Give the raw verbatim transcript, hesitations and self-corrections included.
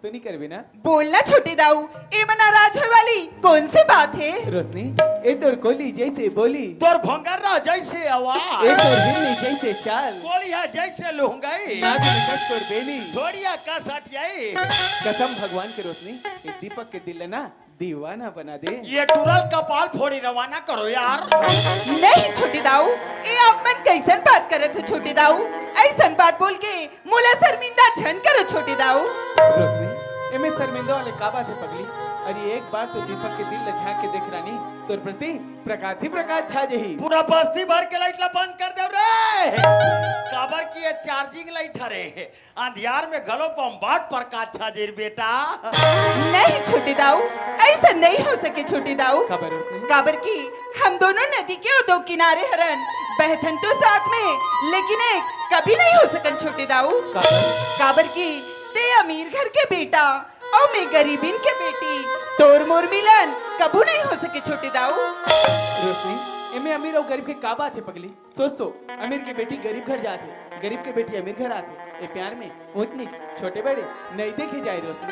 तो नहीं करबे ना? बोलना छोटे दाऊ, एमा नाराज होय वाली कौन सी बात हे? रोशनी, ए तोर कोली जैसे बोली, तोर भंगरा जैसे आवाज, ए तोर हिरनी जैसे चाल, कोलिया जैसे लुहंगाई, नाक में कस तोर बेली, थोड़िया कस हटियाई। कसम भगवान के रोशनी, ए दीपक के दिल ना दीवाना बना दे। ये टुरल कपाल फोड़ी रवाना करो यार। नहीं छोटे दाऊ, ए आप मन कैसन बात करत हो छोटे दाऊ? ऐसन बात बोल के मोला शर्मिंदा झन करो छोटे दाऊ। रोशनी, एमे शर्मिंदा वाले का बात हे पगली? अरे एक बार तो दीपक के दिल ल झांक के देख रानी, तोर प्रति प्रकाश ही प्रकाश छा जही। पूरा बस्ती भर के लाइट ला बंद कर देव रे, काबर कि ये चार्जिंग लाइट हरे। अंधियार में घलो बम्बाट प्रकाश छा जही बेटा। नहीं छोटे दाऊ, ऐसा नहीं हो सके छोटे दाऊ। काबर रोशनी? काबर कि हम दोनों नदी के ओ दो किनारे हरन, बहथन तो साथ में, लेकिन एक कभी नहीं हो सकन छोटे दाऊ। काबर? काबर कि ते अमीर घर के बेटा अउ मैं गरीबिन के बेटी, तोर मोर मिलन कभू नहीं हो सके छोटे दाऊ। रोशनी, एमे अमीर अउ गरीब के का बात हे पगली? सोच तो, अमीर के बेटी गरीब घर जाथे, गरीब के बेटी अमीर घर आथे। ए प्यार में ऊंच नीच, छोटे बड़े नहीं देखे जाए रोशनी।